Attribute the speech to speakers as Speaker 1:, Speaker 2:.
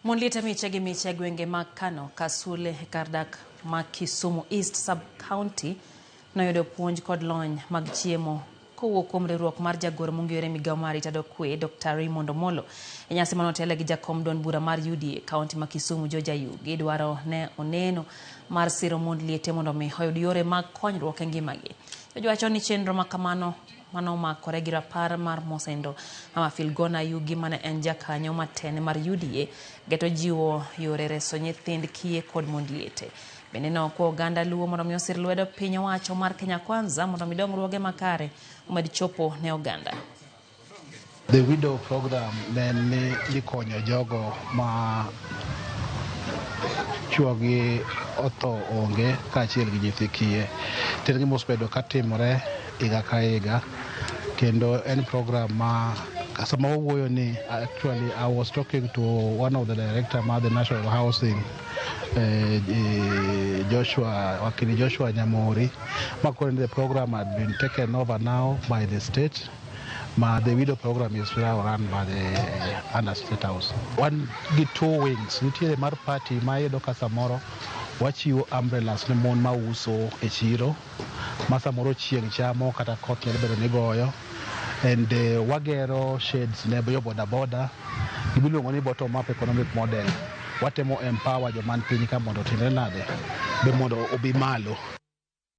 Speaker 1: Mon liete miche gi miche e gwenge mag Kano, Kasule e kar dak ma Kisumu East Sub-County noyudo puonj kod lony mag chiemo kowuok kuom riwruok mar jagoro mong'ere e migawo mar arita kwe Dr. Raymond Omolo. E nyasi manotele gi jakom duond bura mar UDA e kaunti ma Kisumu George Ayugi dwaro ne oneno mar siro mond liete mondo mi oyud yore mag konyruok e ngimagi. George wacho ni chenro ma kamano mano omakore gi rapar mar Mosendo Mama Filgona Ayugi mane en jakanyo matene mar UDA geto jiwo yore reso nyithind kiye kod mond liete. Bende nokwa oganda Luo mondo mi osir lwedo piny owacho mar Kenya Kwanza mondo mi dongruoge makare omed chopo ne oganda.
Speaker 2: The widow program ne en ni ikonyo jogo ma chuogi otho onge kaachiel gi nyithi kiye. To en gima osebedo katimore higa ka higa kendo en program ma sama wawuoyo ni, actually I was talking to one of the director mar the National Housing, Joshua Wakili Joshua Nyamori, makoro ni the program had been taken over now by the state ma the widow program is now run by the under State House. Wan gi two wings, nitiere mar party ma iyudo ka samoro wachiwo umbrellas ne mon mauso e chiro ma samoro chieng' chamo kata koth nyalo bedo ni goyo, and wagero shades ne jo boda boda, gimiluongo ni bottom up economic model. Watemo empower joman piny ka mondo otimre nade be mondo obi malo.